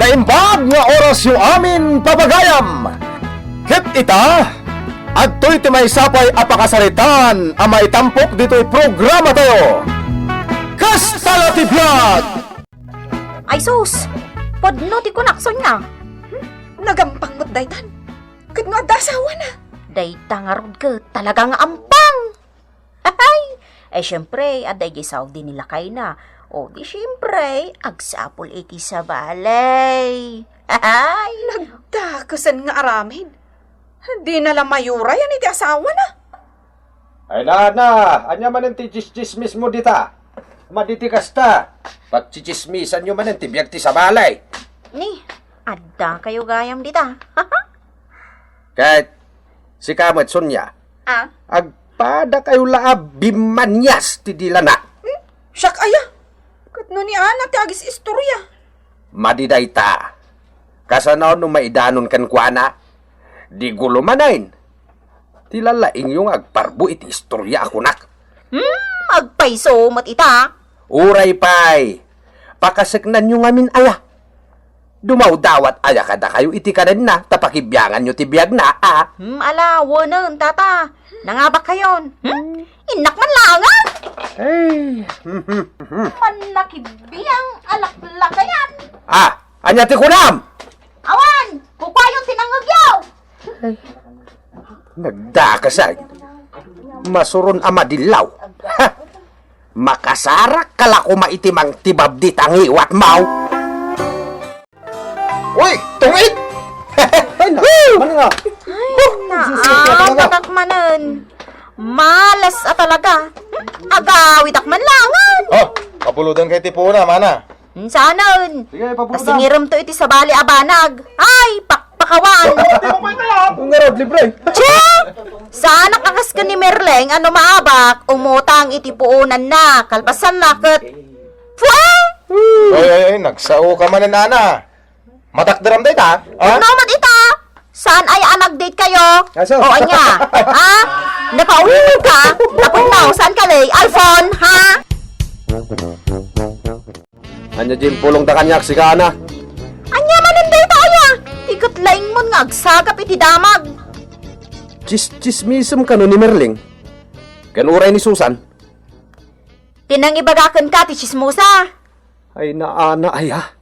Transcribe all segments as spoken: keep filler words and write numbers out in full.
Naimbag nga orasyo amin, pagayam! Ket ita, adtoy ti maysa pay a pakasaritaan a maitampok ditoy programatayo. Kasta la ti biag! Ay sus! Pudno ti kunak, Sonia. Hmm? Nagampang met daytan. Ket no adda asawana? Dayta ngarud ket talaga nga ampang. Ay, eh, siyempre, adda idiay saog di ni lakayna. O, di siyempre, agsapul iti sabali. Ay! Nagdakesan nga aramid. Dina la mayurayan iti asawana. Ay, nana, ania manen ti tsistsismismo dita? Madi ti kasta, pagtsitsismisanyo manen ti biag ti sabali. Ni, adda kayo gayam dita. Ket sika met, Sonia, ah? Agpada kayo la a bimmanias ti dilana. Hmm? Siak aya? Ket no ni Ana ti agis-istorya. Madi dayta. Kasano no maidanon kenkuana? Di gulo manen ti lalaingyo nga agparbo iti istorya a kunak. Hmm, agpayso met ita. Uray pay, pakaseknanyo ngamin aya. Dumawdawat aya kadakayo iti kanenna ta pakibianganyo ti biagna, a? Hmm, ala, wenen, tata. Nangabak kayon. Hmm? Innak man langan. Ay. Mannakibiang alaklakayan. Ah, ania ti kunam? Awan, kukuayon ti nangngegyo. Nagdakasay. Masuron a madillaw. Ha! Makasarak ka la koma iti mangtibabdi ta ngiwat maw. Uy, tungit! Ay, na, Woo! Ano nga? Ay, naabatak manen. Malas a talaga. Agawidak man langan. Oh, papulodan kay ti puona, mana. Sanen. Sige, papulodan. Pasingirem to iti sabali a banag. Ay, pakpakawan. Ang ngarod, libre. Che! Saanak a kas ken ni Merleng a no maabak, umutang iti puonanna, kalpasanna ket Pue! Ay, ay, ay, nagsao ka manen, Ana. Matakderam dayta, ha? Ano man ita? Saan ay a nag-date kayo? Aso. O, anya? Ha? Napaulog ka? Tapos mo, saan ka, Lay? Alfon, ha? Anya, Jim, pulong da kaniak, sika, Ana? Anya manen dayta, aya? Ti ket laingmon nga agsagap iti damag. Chis-, chismisem kano ni Merling? Ken uray ni Susan? Ti nangibaga kenka ti chismosa. Ay, naana aya.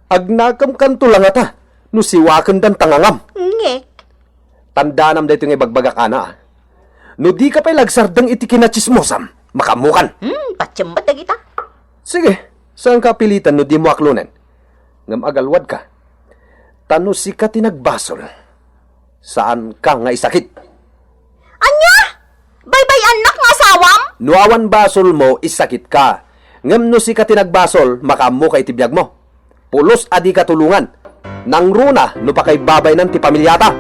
Agnakem kanto la ngata no siwakendan ta ngangam. Nge. Tandaanam daytoy nga ibagbagak, Ana, a. No dika pay la agsardeng iti kinachismosam, makaammokan. Hmm, patiem met dagita. Sige, saanka a pilitan no dimo aklonen. Ngem agalwadka. Ta no sika ti nagbasol, saanka nga isakit. Ania? Baybay-annak nga asawam? No awan basolmo, isakitka. Ngem no sika ti nagbasol, makaammoka iti biagmo. Pulos a dika tulongan. Nangruna no pakaibabaynan ti pamiliata.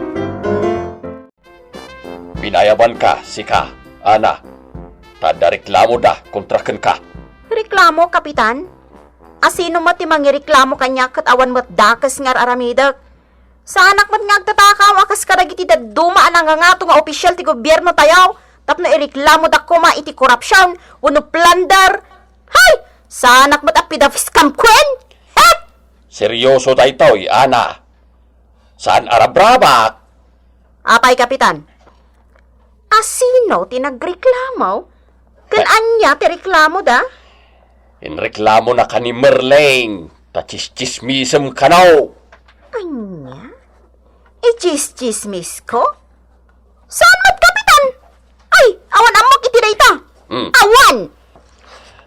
Pinayabanka, sika, Ana. Ta adda reklamoda kontra kenka. Reklamo, Kapitan? Asino met ti mangireklamo kaniak ket awan met dakes nga ar-aramidek? Saanak met nga agtatakaw a kas kadagiti dadduma a nangangato nga opisyal ti gobiernotayo tapno ireklamodak koma iti korupsion wenno plunder. Hay! Saanak met a pidafiskam kuen! Hek! Seryoso daytoy, Ana. Saan a rabrabak. Apay, Kapitan? Asino ti nagreklamo? Ken ania ti reklamoda? Inreklamonaka ni Merleng ta chischismisem kano. Ania? Ichischismisko? Saan met, Kapitan? Ay, awan ammok iti dayta. Hmm. Awan!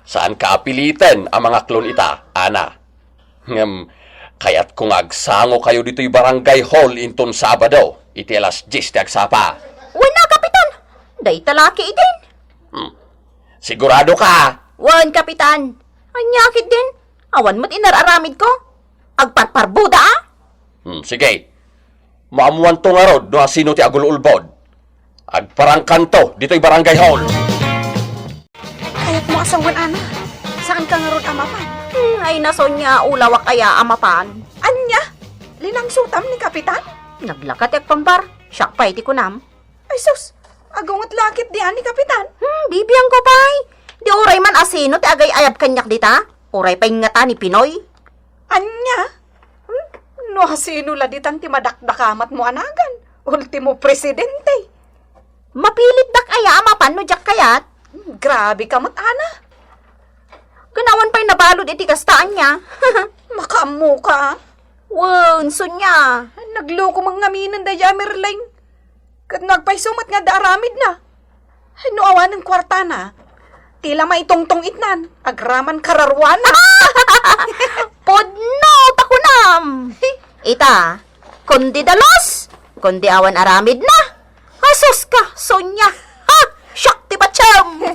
Saanka a piliten a mangaklon ita, Ana. Ngem, kayatko nga agsangokayo ditoy barangay hall inton Sabado, iti alas dies ti agsapa. Wen a, Kapitan. Dayta la ketdin. Hmm. Sigurado ka? Wen, Kapitan. Ania ketdin? Awan met inar-aramidko. Agparparboda, a? Hmm, sige. Maammoanto ngarud no asino ti agul-ulbod. Agparangkanto ditoy barangay hall. Kayatmo a sawen, Ana. Saanka ngarud a mapan? Hmm, ay, Sonia, ulawak aya a mapan. Ania? Linangsotam ni Kapitan? Naglaka ti agpambar. Siak pay ti kunam. Ay sus, agunget la ketdi a ni Kapitan. Hmm, bibiangko pay. Di uray man asino ti agay-ayab kaniak dita? Uray pay ngata ni Pinoy. Ania? Hmm, No asino la ditan ti madakdakamatmo a nagan? Ultimo presidente. Mapilitdak aya a mapan no diak kayat? Hmm, grabe ka met, Ana. Ken awan pay nabalud iti kasta, ania? Makaammo ka, ah. Wen, Sonia. Nagloko met ngaminen daydi a Merleng. Ket no agpayso met nga adda aramidna. No awanen kuartana, ti la maitungtong itnan, agraman kararuana. Pudno ta kunam. Ita, kundi dalos, kundi awan aramidna. Asus ka, Sonia. Ha? Siak ti patiem.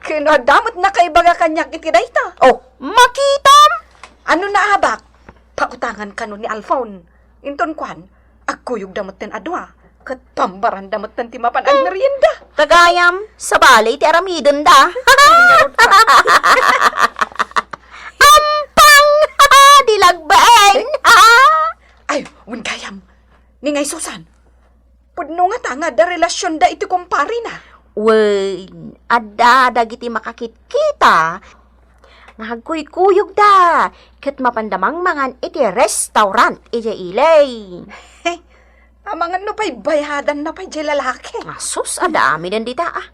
Ken no adda met nakaibaga kaniak iti dayta. Oh, makitam. Ano naabak? Pautangan kano ni Alfon. Inton kuan, agkuyogda metten a dua, ket pambaranda metten ti mapan agmerienda. Kagayam, sabali ti aramidenda. Ampang! Di lagbaen! Ay, wen gayam. Ni ngay Susan, pudno ngata nga adda relasionda iti kumparena? Wen, adda dagiti makakitkita nga agkuykuyogda ket mapanda mangmangan iti restaurant idiay ili. Amangan no pay bayadanna pay diay lalaki. Asus, adda amiden dita, ah.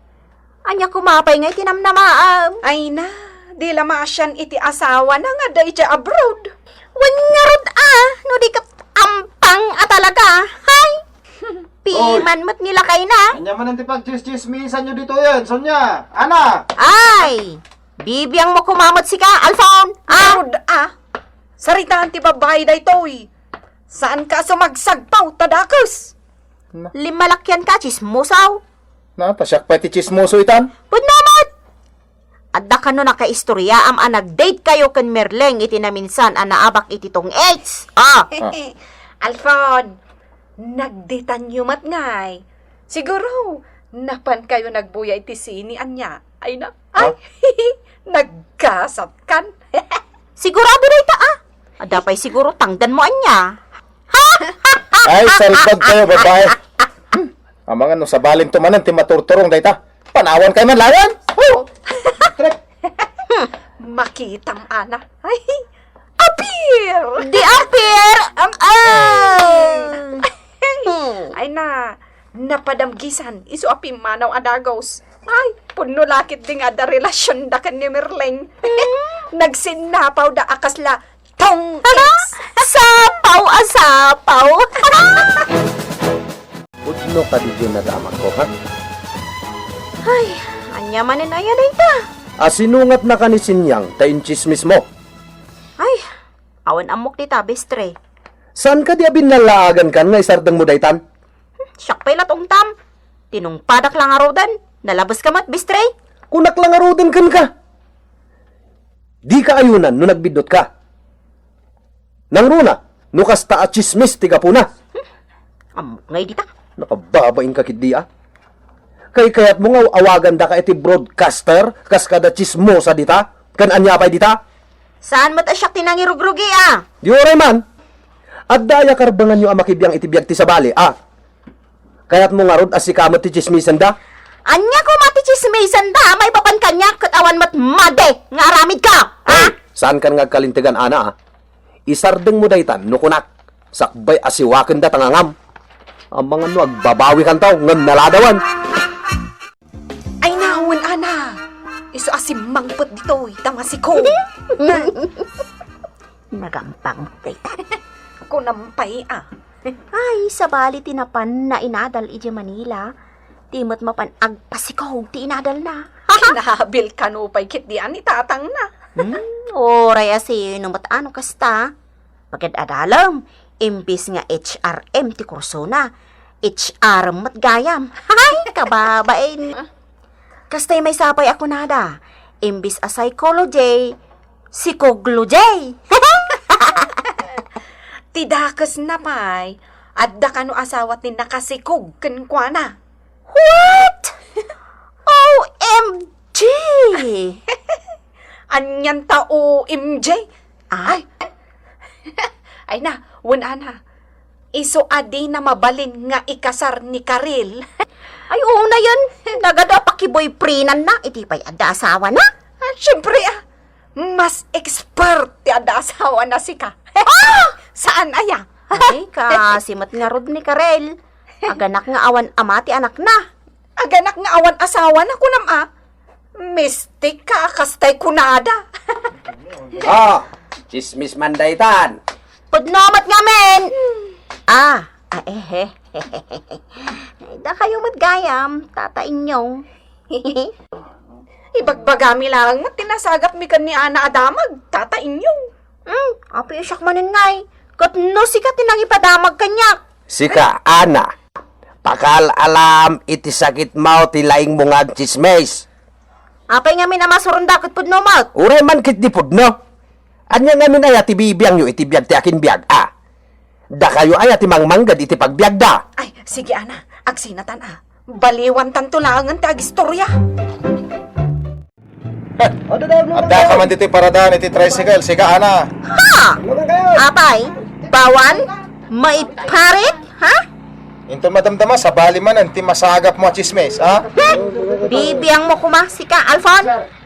Ania koma pay nga iti namnamaam? Ay na, di la maasian iti asawana nga adda idiay abroad. Wen ngarud, ah, no di ket ampang a talaga. Hay! Piman met ni lakayna. Ania manen ti pagtsistsismisanyo ditoyen, Sonia? Ana! Ay! Bibiangmo koma met sika, Alfon! Ah! Ngarud, ah! Saritaan ti babai daytoy. Saanka a sumagsagpaw ta dakes. Na. Limmalakianka, tsismosaw. Na, ta siak pay ti tsismoso itan. Pudno met! Adda kano nakaistoriaam a nag-date kayo ken Merleng iti naminsan a naabak iti tong H? Ah. Ah. Alfon, nagdetanyo met ngay. Siguro, napan kayo nagbuya iti sini ania. Ay na. Ay, ah? Naggasat kan. Sigurado dayta, ah. Adda pay siguro tangdanmo ania. Ay, saribag kayo, babae. Hmm. Amangan no sabalinto manen ti maturturong dayta. Panawan kay man laeng. Oh. Trip. Makitam, Ana. Ay, apir! Di apir! Ang, ah! Ay na, napadamgisan, isu a pimmanaw a dagos. Ay, pudno la ketdi nga adda relasionda ken ni Merleng. Nagsinnapawda a kasla tong X. Sapaw a sapaw. Pudno kadi diay nadamagko, ha? Ay, ania manen aya dayta? Asinungatnaka ni Sinyang ta intsismismo. Ay, awan ammok dita, bestre. Saan kadi a binnallaagankan nga isardengmo daytan? Siak pay la ti ungtam. Tinungpadak la ngaruden, nalabeska met, bestre. Kunak la ngaruden kenka. Dika ayunan no nagbiddutka. Nangruna, no kasta a tsismis ti gapuna. Ammok ngay dita. Nakababainka ketdi, ah. Kaykayatmo nga aw-awagandaka iti broadcaster kas kada tsismosa dita? Ken ania pay dita? Saan met a siak ti nangirugrugi, ah? Di uray man. Adda aya karbenganyo a makibiang iti biag ti sabali, ah? Kayatmo ngarud a sika met ti tsismisenda? Ania koma ti tsismisenda? Maipapan kaniak ket awan met madi nga aramidka, ha? Ay, saankan nga agkalintegan, Ana, ah. Isardengmo daytan no kunak, sakbay a siwakenda ta ngangam. Amangan no agbabawikanto ngem naladawan. Ay, nawen, Ana. Isu a simmangpet ditoy ta masikog. Nagampang dayta. Kunam pay, ah. Ay, sabali ti napanna inadal idiay Manila. Ti met mapan agpasikog ti inadalna. Kinabil kano pay ketdi a ni tatangna. Hmm, uray a sino met a no kasta. Pagad-adalem, imbis nga H R M ti kursona, H R M met gayam. Ay, kababain. Kastay maysa pay a kunada, imbis a psychology, sikoglogy. Ti dakesna pay, adda kano asawa ti nakasikog kenkuana. What? O M G! Anian ta O M G? Ah? Ay. Ay na, wen, Ana. Isu a dina mabalin nga ikasar ni Karil. Ay, unayen. Nagadu a pakiboyfriendanna, iti pay adda asawana? Ah, siyempre, ah. Mas expert ti adda asawana sika. Ah! Saan aya? Ay, kaasi met ngarud ni Karel. Aganak nga awan ama ti anakna. Aganak nga awan asawana, kunam a. Mistik ka a kastay kunada. Ah, tsismis man daytan. Pudno met ngamin. Ah, ah, eh, eh. Dakayo met gayam, Tata Inyong. Ibagbagami laeng met ti nasagapmi ken ni Ana a damag, Tata Inyong. Hmm, apay siak manen ngay? Ket no sika ti nangipadamag kaniak? Sika, Ana, pakaal-alam iti sakitmo ti laingmo nga agtsismis. Apay ngamin a masuronda ket pudno met? Uray man ketdi pudno. Ania ngamin aya ti bibiangyo iti biag ti akinbiag, a? Dakayo aya ti mangmangged iti pagbiagda? Ay, sige, Ana. Agsinatan, a. Baliwantanto laengen ti agistorya. Adda ka man ditoy paradaan iti tricycle, sika, Ana. Ha? Apay, bawan? Maiparit? Ha? Inton madamdama, sabali manen ti masagapmo a tsismis, ha? Hmm? Bibiangmo koma, sika, Alfon.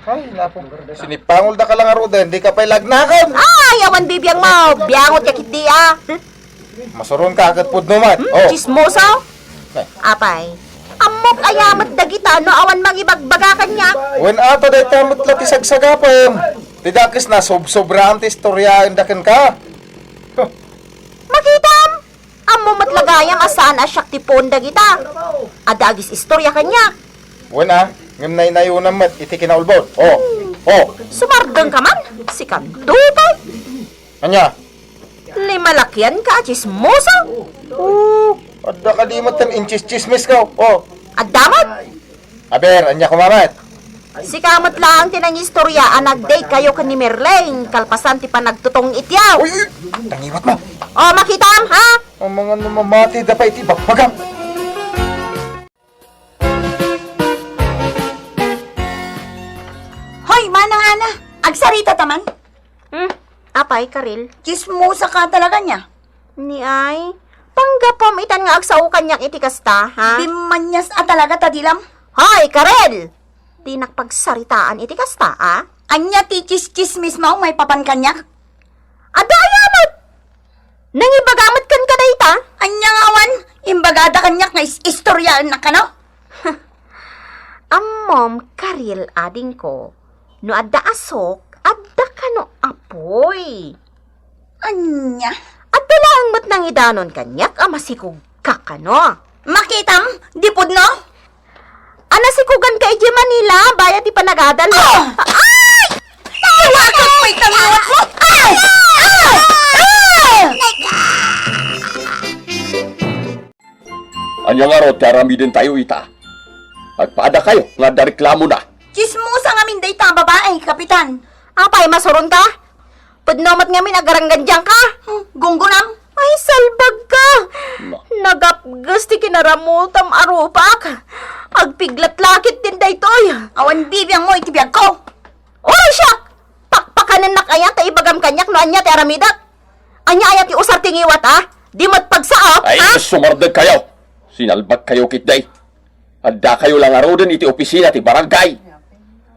Ay, naku. Sinipangolda ka la ngaruden, dika pay lagnaken. Ay, awan bibiangmo. Biangot ka ketdi, a. Masuronka ket pudno met. Hmm, oh. Tsismoso? Eh. Apay, ammok aya met dagita no awan mangibagbaga kaniak? Wen, ato dayta met la ti sagsagapem. Ti dakesna, sobsobraan ti istoryaenda kenka. Makitam? Ammo met la gayam a saan a siak ti puon dagita. Adda agis-istorya kaniak. Wen a, ngem naynayonam met iti kinaulbod. Oh, oh. Sumardeng ka man, sikan dupay. Ania? Limalakian ka a tsismoso. Oh, adda kadi met ti intsistsismis ka. Oh. Adda met? Aber, ania koma met? Sika met laeng ti nangistorya a nag-date kayo ken ni Merleng kalpasan ti panagtutong iti yaw. Uy, uy, nangiwat mo. Oh, makitam, ha? Amangan no mamati da pay iti bagbagam. Hoy, Manang Ana, agsarita ta man. Hmm, apay, Karel? Tsismosa ka talaga nia. Ni ay, panggapom itan nga agsao kaniak iti kasta, ha? Bimmanias a talaga ta dilam. Hoy, Karel! Dinak pagsaritaan iti kasta, a? Ania ti tsis-, tsismis mo maipapan kaniak? Adda aya met? Nangibaga met kenka dayta? Ania nga awan? Imbagada kaniak nga is-, istoryaennak kano? Ammom, Karel, adingko, no adda asok, adda kano apuy. Ania? Adda laeng met nangidanon kaniak a masikog ka kano. Makitam, di pudno? A, nasikogan ka idiay Manila, bayat ti panagadal mo. Ah! Ay! Tawagak mo itang liwat mo! Ah! Ah! Ah! Ania ngarud ti aramidentayo ita? Agpaadakayo nga adda reklamona. Tsismosa ngamin dayta a babai, Kapitan. Apay, masuronka? Pudno met ngamin a garanggandiangka? Hmm, gunggonam. Ay, salbagka! Na. Nagapges ti kinaramutam a rupak. Agpiglat la ketdin daytoy. Awan bibiangmo iti biagko. Uray siak! Pakpakanennak aya ta ibagam kaniak no ania ti aramidek? Ania aya ti usar ti ngiwat, a? Di met pagsao, a? Ay, sumardegkayo! Sinalbagkayo ketdi. Addakayo la ngaruden iti opisina ti barangay.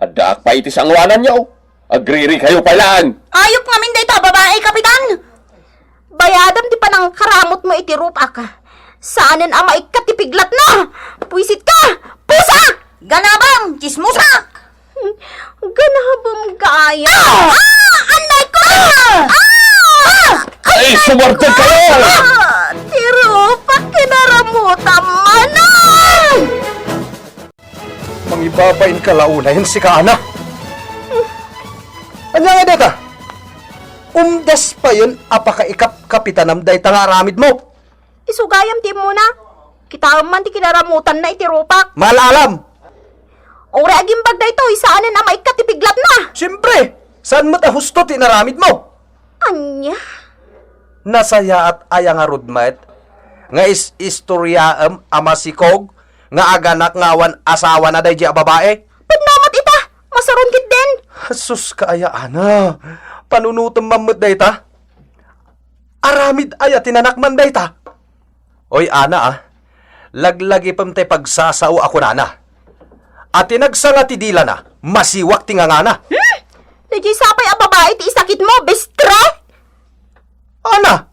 Addaak pay iti sangoananyo. Agririkayo pay laeng. Ayup ngamin dayta a babai, Kapitan! Bayadam ti panangkaramutmo iti rupak. Saanen a maikkat ti piglatna. Pusitka! Pusa! Ganabam! Tsismosa! Ganabam gayam. Ah! Ah! Anay ko! Ah! Ah! Ay, sumardegkayo! Ah! Ti rupak kinaramutam manen! Mangibabain ka la unayen, sika, Ana. Ania ngay dayta? Umdas payen a pakaikapkapitanam dayta nga aramidmo. Isu gayam ti immuna. Kitaem man ti kinaramutanna iti rupak. Maal-alam. Uray agimbag daytoy, saanen a maikkat ti piglatna. Siempre, saan met a husto ti inaramidmo? Ania? Nasayaat aya ngarud met nga is-istoriaem a masikog nga aganak nga awan asawana daydiay a babai? Pudno met ita, masuron ketdin. Sus ka aya, Ana. Panunotem man met dayta. Aramid aya ti nanakman dayta? Oy, Ana, a. Laglagipem tay pagsasao a kunana. A ti nagsanga ti dilana, masiwak ti ngangana. Hmm? Daydiay sapay a babai ti isakitmo, bestre! Ana!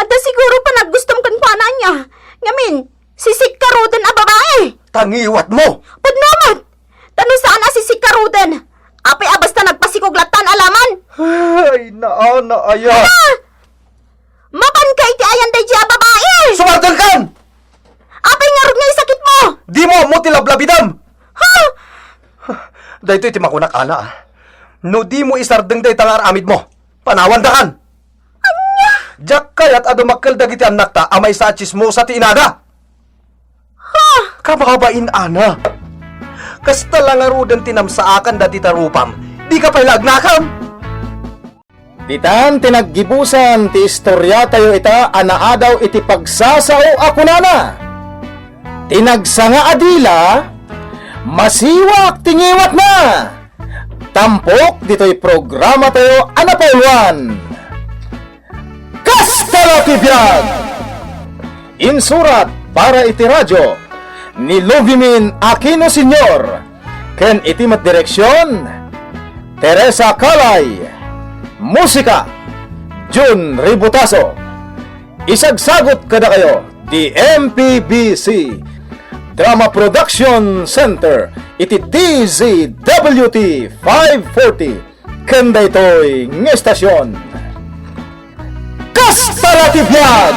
Adda siguro panaggustom kenkuana ania. Ngamin, sisikkaruden a babae. Ta ngiwatmo! Pudno met! Ta no saan a sisikkaruden, apay a basta nagpasikog latta a laman? Ay, naana aya! Ah! Mapanka iti ayan daydi a babae! Sumardengkan! Apay ngarud nga isakitmo? Dimo ammo ti lablabidam! Ha? Daytoy ti makunak, Ana, a. No dimo isardeng dayta nga ar-amidmo, panawandakan! Ania? Diak kayat a dumakkel dagiti annakta a maysa a tsismosa ti inada! Ha? Kababain, Ana. Kasta la ngaruden ti namsaakanda ti tarupam, dika pay la agnakam? Ditan ti naggibusan ti istoriatayo ita a naadaw iti pagsasao a kunana, "Ti nagsanga a dila, masiwak ti ngiwatna." Tampok ditoy programatayo a napauluan, Kasta la ti Biag! Insurat para iti radio ni Lovimin Aquino Senior ken iti met direksion, Teresa Calay. Musika, Jun Ributaso. Isagsagut kadakayo ti M P B C Drama Production Center iti D Z W T five forty ken daytoy nga estasion. Kasta la ti biag!